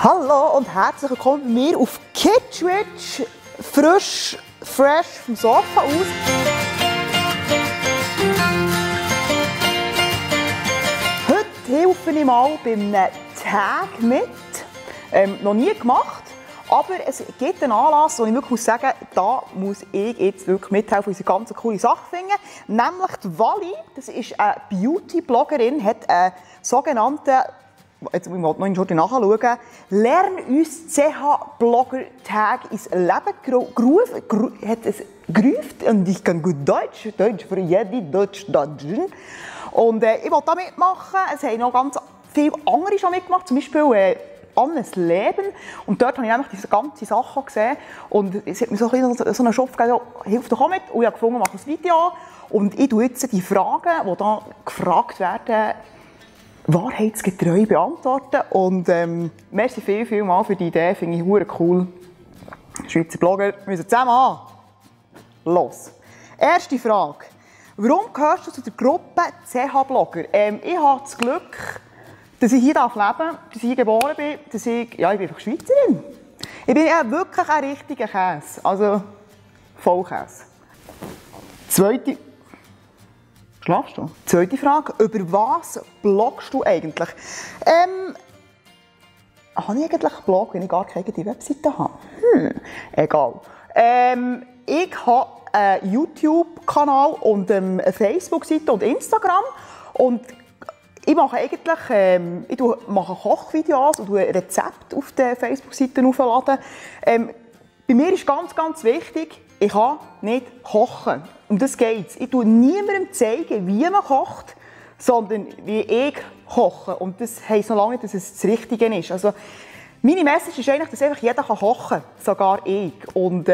Hallo und herzlich willkommen bei mir auf Kidswitch, fresh vom Sofa aus. Heute helfe ich mal bei einem Tag mit. Noch nie gemacht, aber es gibt einen Anlass, wo ich wirklich sagen muss, da muss ich jetzt wirklich mithelfen, weil sie eine ganz coole Sache finden. Nämlich die Wally, das ist eine Beauty-Bloggerin, hat einen sogenannten, jetzt muss ich noch nachschauen, «Lern uns CH-Blogger-Tag ins Leben gerufen», hat es gerufen, und ich kann gut Deutsch für jede Deutsch-Deutschen. Und ich wollte da mitmachen, es haben noch ganz viele andere schon mitgemacht, zum Beispiel Annes Leben. Und dort habe ich nämlich diese ganze Sache gesehen. Und es hat mir so einen Schopf gegeben, hilf doch auch mit. Und ich habe gefunden, mache ein Video. Und ich tue jetzt die Fragen, die da gefragt werden, wahrheitsgetreu beantworten. Und merci viel mal für die Idee, finde ich verdammt cool. Schweizer Blogger, wir müssen zusammen an. Los. Erste Frage. Warum gehörst du zu der Gruppe CH-Blogger? Ich habe das Glück, dass ich hier leben darf, dass ich hier geboren bin, dass ich bin einfach Schweizerin. Ich bin ja wirklich ein richtiger Käse, also Vollkäse. Zweite Frage, über was bloggst du eigentlich? Habe ich eigentlich einen Blog, wenn ich gar keine eigene Webseite habe? Egal. Ich habe einen YouTube-Kanal und eine Facebook-Seite und Instagram. Und ich mache eigentlich mache Kochvideos und Rezepte auf den Facebook-Seiten aufladen. Bei mir ist ganz wichtig, ich kann nicht kochen. Um das geht es. Ich zeige niemandem zeigen, wie man kocht, sondern wie ich koche. Und das heisst noch lange nicht, dass es das Richtige ist. Also, meine Message ist eigentlich, dass einfach jeder kochen kann, sogar ich. Und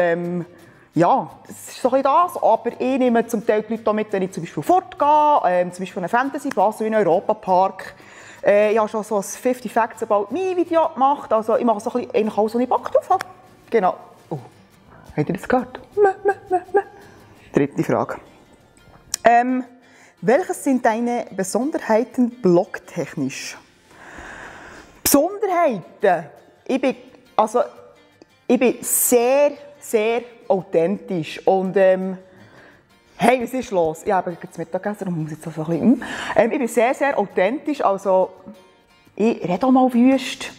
ja, das ist so ein bisschen das, aber ich nehme zum Teil die Leute mit, wenn ich zum Beispiel fortgehe, zum Beispiel eine Fantasy-Phase in einem Europapark. Ich habe schon so ein 50 Facts about me Video gemacht, also ich mache so ein bisschen alles, was ich Bock drauf habe. Genau. Oh, habt ihr das gehört? Dritte Frage. Welches sind deine Besonderheiten blogtechnisch? Besonderheiten? Ich bin sehr authentisch und hey, was ist los? Ich habe jetzt Mittagessen, darum muss ich jetzt so ein bisschen ich bin sehr authentisch, also ich rede auch mal wüst.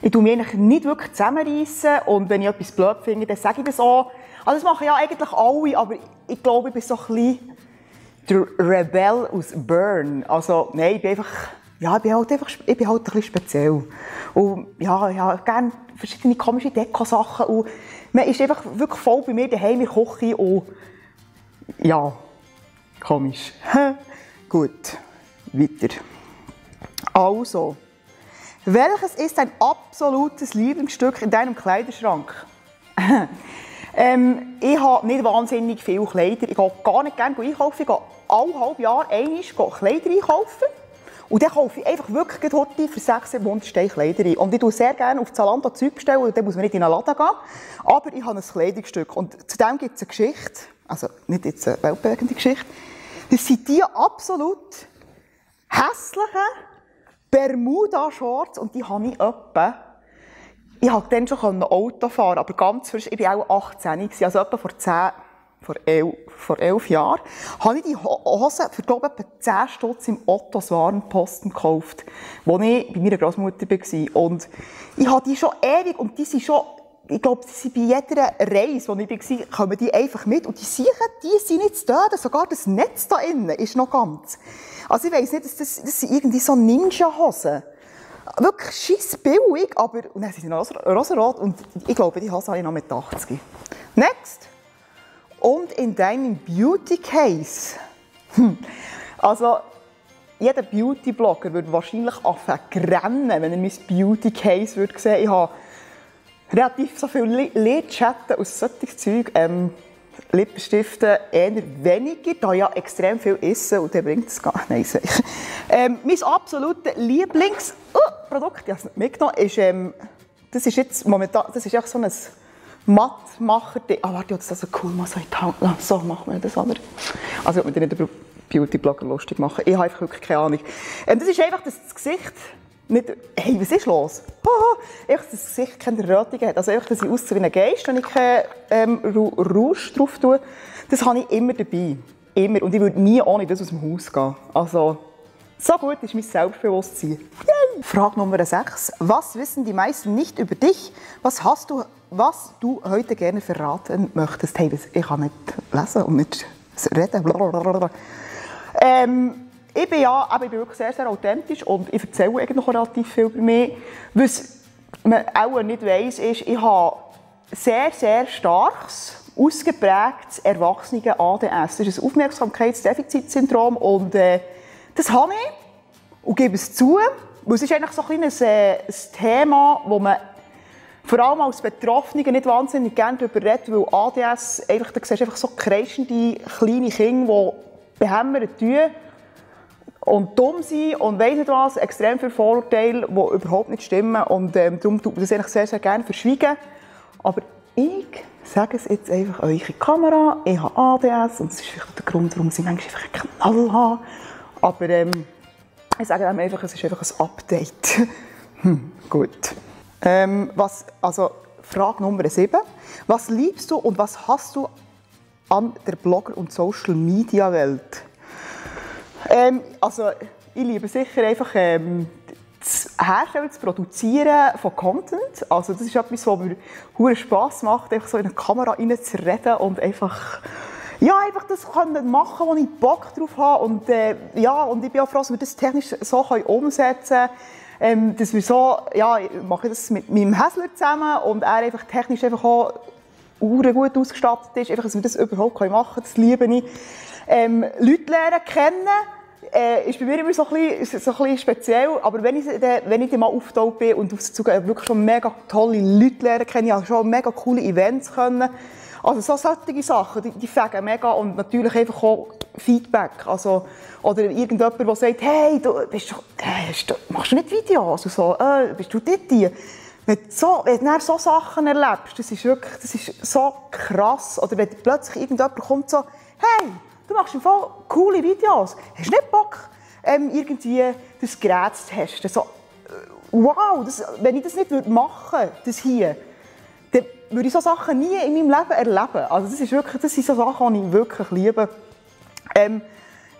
Ich tue mich eigentlich nicht wirklich zusammenreissen und wenn ich etwas blöd finde, dann sage ich das auch. Also das machen ja eigentlich alle, aber ich glaube, ich bin so ein bisschen der Rebell aus Bern. Also nein, ich bin halt ein bisschen speziell. Und ja, ich habe gerne verschiedene komische Deko-Sachen und man ist einfach wirklich voll bei mir daheim in der Küche und ja, komisch. Gut, weiter. Also, welches ist dein absolutes Lieblingsstück in deinem Kleiderschrank? Ich habe nicht wahnsinnig viele Kleider. Ich gehe gar nicht gerne einkaufen. Ich gehe alle halbe Jahr einmal Kleider einkaufen. Und dann kaufe ich einfach wirklich heute für 600 Steine Kleider ein. Und ich bestelle sehr gerne auf Zalando Zeug bestellen, und dann muss man nicht in einen Laden gehen. Aber ich habe ein Kleidungsstück. Und zu dem gibt es eine Geschichte, also nicht jetzt eine weltbewegende Geschichte. Das sind die absolut hässlichen Bermuda-Shorts und die habe ich etwa. Ich konnte dann schon Auto fahren, aber ganz frisch, ich war auch 18, also etwa vor 11 Jahren, habe ich die Hosen für, glaube ich, etwa 10 Stutz im Ottos Warenposten gekauft, wo ich bei meiner Großmutter war. Und ich habe die schon ewig, und die sind schon, ich glaube, die sind bei jeder Reise, wo ich war, kommen die einfach mit. Und die sind nicht zu töten, sogar das Netz da innen ist noch ganz. Also ich weiss nicht, das sind irgendwie so Ninja-Hosen. Wirklich scheisse billig, aber und dann sind sie noch rosarot und ich glaube, die Hose habe ich noch mit 80. Next. Und in deinem Beauty Case. Also, jeder Beauty-Blogger würde wahrscheinlich anfangen, wenn er mein Beauty Case würde sehen. Ich habe relativ so viele Lidschatten aus solchen Zeug. Lippenstifte eher weniger, da ja extrem viel essen und dann bringt es gar nichts. Mein absolutes Lieblingsprodukt, ich habe es nicht mitgenommen, ist, das ist jetzt momentan, das ist echt so ein Mattmacher-Ding. Ah, warte, das ist so cool, mal so in die Hand. So macht man das, oder? Also ich würde mir nicht über Beauty-Blogger lustig machen, ich habe einfach wirklich keine Ahnung. Das ist einfach das Gesicht nicht, hey, was ist los? Einfach, dass das Gesicht keine Rötungen hat. Also einfach, dass ich aussehe wie ein Geist, wenn ich keinen Rouge drauf tue. Das habe ich immer dabei. Immer. Und ich würde nie ohne das aus dem Haus gehen. Also, so gut ist mein Selbstbewusstsein. Yay! Frage Nummer 6. Was wissen die meisten nicht über dich? Was du heute gerne verraten möchtest? Hey, ich kann nicht lesen und nicht reden. Ich bin wirklich sehr, sehr authentisch und ich erzähle eigentlich noch relativ viel über mich. Was man auch nicht weiss, ist, ich habe sehr, sehr starkes, ausgeprägtes Erwachsene ADS. Das ist ein Aufmerksamkeitsdefizitsyndrom und das habe ich und gebe es zu. Es ist eigentlich so ein kleines Thema, wo man vor allem als Betroffene nicht wahnsinnig gerne darüber redet, weil ADS, da siehst du einfach so kreischende kleine Kinder, die behämmert tun und dumm sind und weiss nicht was, extrem viele Vorurteile, die überhaupt nicht stimmen und darum tut man das eigentlich sehr, sehr gerne verschweigen. Aber ich sage es jetzt einfach euch in die Kamera, ich habe ADS und das ist vielleicht der Grund, warum ich manchmal einfach einen Knall habe. Aber ich sage einem einfach, es ist einfach ein Update. Gut. Frage Nummer 7. Was liebst du und was hast du an der Blogger- und Social-Media-Welt? Ich liebe sicher einfach das Herstellen, das Produzieren von Content. Also das ist etwas, was mir hure Spass macht, einfach so in eine Kamera reinzureden und einfach das machen, wo ich Bock drauf habe. Und ich bin auch froh, dass wir das technisch so umsetzen können. Dass wir so, ich mache das mit meinem Häsler zusammen und er einfach technisch einfach auch gut ausgestattet ist, einfach, dass wir das überhaupt machen können, das liebe ich. Leute lernen kennen, ist bei mir immer so ein bisschen speziell, aber wenn ich dann mal auftaucht bin und wirklich schon mega tolle Leute lernen kennen, ich habe schon mega coole Events können. Also so solche Sachen, die fegen mega und natürlich einfach auch Feedback. Also, oder irgendjemand, der sagt, hey, machst du nicht Videos? Und so, bist du dort? Wenn du so Sachen erlebst, das ist so krass. Oder wenn plötzlich irgendjemand kommt so, hey, du machst im Fall coole Videos. Hast du nicht Bock, irgendwie das Gerät zu testen? So, wow, wenn ich das nicht machen würde, das hier, dann würde ich so Sachen nie in meinem Leben erleben. Also das sind so Sachen, die ich wirklich liebe.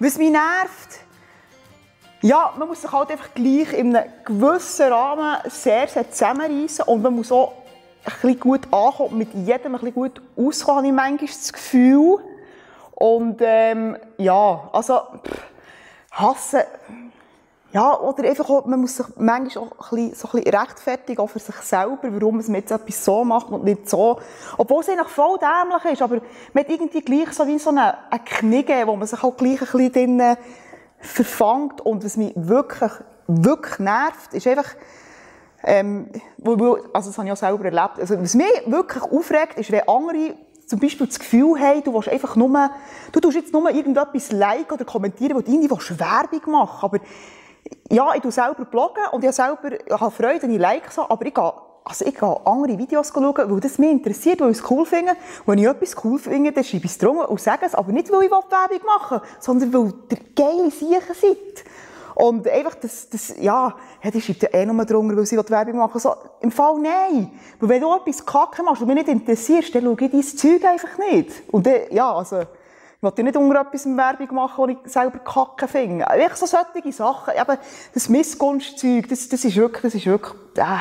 Was mich nervt, man muss sich halt einfach gleich in einem gewissen Rahmen sehr, sehr zusammenreissen und man muss auch ein bisschen gut ankommen, mit jedem ein bisschen gut auskommen, habe ich manchmal das Gefühl. Und hassen, oder einfach auch, man muss sich manchmal auch ein bisschen rechtfertigen, auch für sich selber, warum man jetzt etwas so macht und nicht so. Obwohl es eigentlich voll dämlich ist, aber man hat irgendwie gleich so wie so eine Knigge, wo man sich halt gleich ein bisschen drin verfangt. Und was mich wirklich, wirklich nervt, ist einfach, das habe ich auch selber erlebt, also was mich wirklich aufregt, ist, wenn andere zum Beispiel das Gefühl haben, du tust jetzt nur irgendetwas liken oder kommentieren, wo du irgendwie Werbung machen willst. Aber ich tue selber bloggen und ich habe Freude, wenn ich like so, aber ich gehe andere Videos schauen, weil das mich interessiert, weil ich es cool finde. Und wenn ich etwas cool finde, dann schreibe ich es drunter und sage es, aber nicht, weil ich Werbung machen will, sondern weil ihr geile Sachen seid. Und einfach, die schreibt ja nur drunter, weil sie Werbung machen will. So, im Fall nein. Weil wenn du etwas Kacke machst und mich nicht interessierst, dann schaue ich dein Zeug einfach nicht. Und dann, ich will nicht unter etwas Werbung machen, das ich selber Kacke finde. Einfach so solche Sachen. Eben, das Missgunstzeug, das ist wirklich, das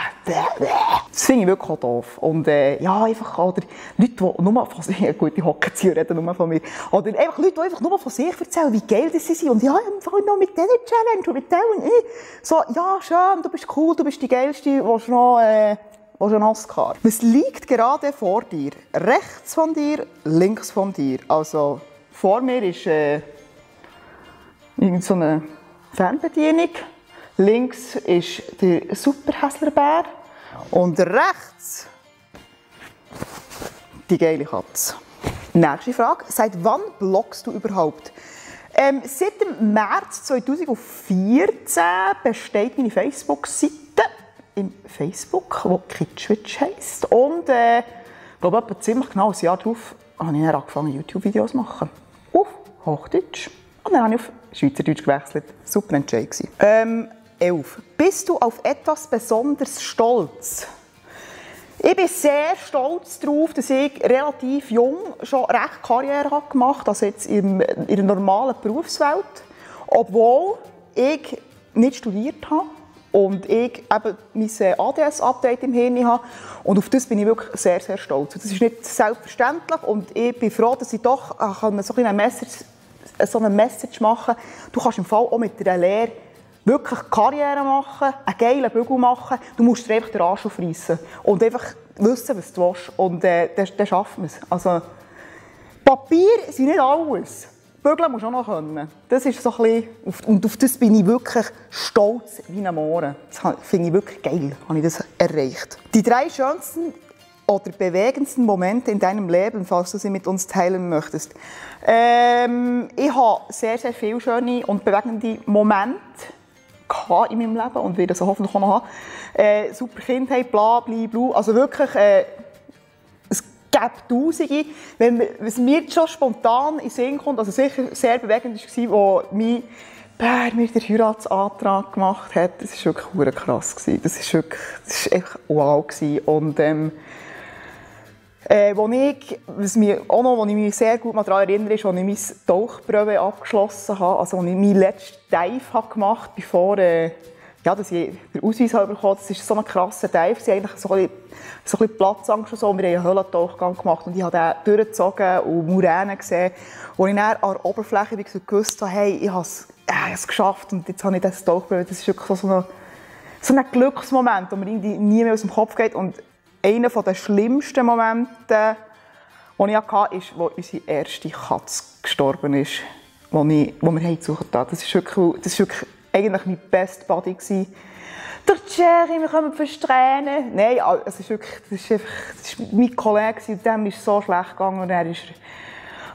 finde ich wirklich auch doof. Und, einfach, oder Leute, die nur von sich, gut, die hocken sie und reden nur von mir. Oder einfach Leute, die einfach nur von sich erzählen, wie geil das sie sind. Und ja, im Fall noch mit dieser Challenge und mit dem und ich. So, ja, schön, du bist cool, du bist die Geilste, willst noch einen Oscar. Was liegt gerade vor dir? Rechts von dir, links von dir? Also, vor mir ist irgend so eine Fernbedienung. Links ist der Superhäslerbär. Und rechts die geile Katze. Nächste Frage. Seit wann bloggst du überhaupt? Seit dem März 2014 besteht meine Facebook-Seite im Facebook, die Kitschwitsch heisst. Und ich glaube, etwa ziemlich genau ein Jahr darauf habe ich angefangen, YouTube-Videos zu machen. Auf Hochdeutsch. Und dann habe ich auf Schweizerdeutsch gewechselt. Super Entscheid. 11. Bist du auf etwas besonders stolz? Ich bin sehr stolz darauf, dass ich relativ jung schon recht Karriere gemacht habe, also jetzt in der normalen Berufswelt, obwohl ich nicht studiert habe und ich eben mein ADS-Update im Hirn habe. Und auf das bin ich wirklich sehr, sehr stolz. Das ist nicht selbstverständlich und ich bin froh, dass ich doch so eine Message machen kann. Du kannst im Fall auch mit einer Lehre wirklich Karriere machen, einen geilen Bügel machen. Du musst dir einfach den Arsch aufreissen und einfach wissen, was du willst. Und dann schaffen wir es. Also, Papier sind nicht alles. Bügeln musst du auch noch können. Das ist so ein bisschen, und auf das bin ich wirklich stolz wie ein Mohren. Das finde ich wirklich geil, habe ich das erreicht. Die 3 schönsten oder bewegendsten Momente in deinem Leben, falls du sie mit uns teilen möchtest. Ich habe sehr, sehr viele schöne und bewegende Momente in meinem Leben und werde das hoffentlich auch noch haben. Super Kindheit, bla, bla, bla. Also wirklich, es gibt Tausende. Was mir jetzt schon spontan in den Sinn kommt, also sicher sehr bewegend war, als mein Bär mir den Heiratsantrag gemacht hat. Das war wirklich krass. Das war echt wow. Und was ich mich sehr gut daran erinnere, ist, als ich meine Tauchprüfe abgeschlossen habe, also als ich meinen letzten Dive gemacht habe, bevor dass ich den Ausweis bekommen habe. Das ist so ein krasser Dive. Sie haben eigentlich so ein bisschen Platzangst und so. Wir haben einen Höhlentauchgang gemacht und ich habe den durchgezogen und Muränen gesehen. Als ich dann an der Oberfläche gewusst habe, hey, ich habe es geschafft und jetzt habe ich das Tauchprüfe. Das ist wirklich so ein Glücksmoment, der mir irgendwie nie mehr aus dem Kopf geht. Und einer der schlimmsten Momente, die ich hatte, ist, als unsere erste Katze gestorben ist, die wir gesucht haben. Das war wirklich eigentlich mein Best Buddy. Der Jerry, wir kommen fast Tränen. Nein, das ist mein Kollege und dem ist es so schlecht gegangen. Und dann ist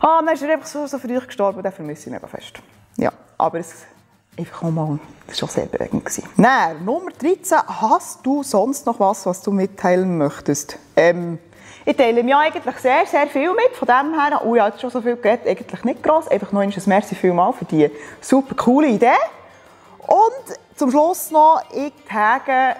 er einfach so früh gestorben. Den vermisse ich mega fest. Ja, aber einfach mal, das war schon sehr bewegend. Nein, Nummer 13. Hast du sonst noch was du mitteilen möchtest? Ich teile mir eigentlich sehr, sehr viel mit. Von dem her, ich habe jetzt schon so viel geredet, eigentlich nicht gross. Einfach noch ein merci vielmals für die super coole Idee. Und zum Schluss noch, ich tagge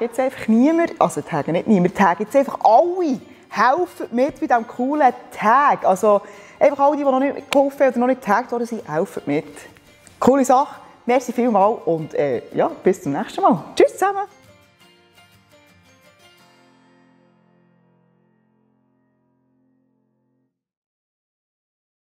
jetzt einfach niemand, also tagge nicht niemand, tagge jetzt einfach alle. Helfen mit bei diesem coolen Tag. Also einfach alle, die noch nicht geholfen haben oder noch nicht getaggt worden sind, helfen mit. Coole Sache. Merci vielmals und bis zum nächsten Mal. Tschüss zusammen.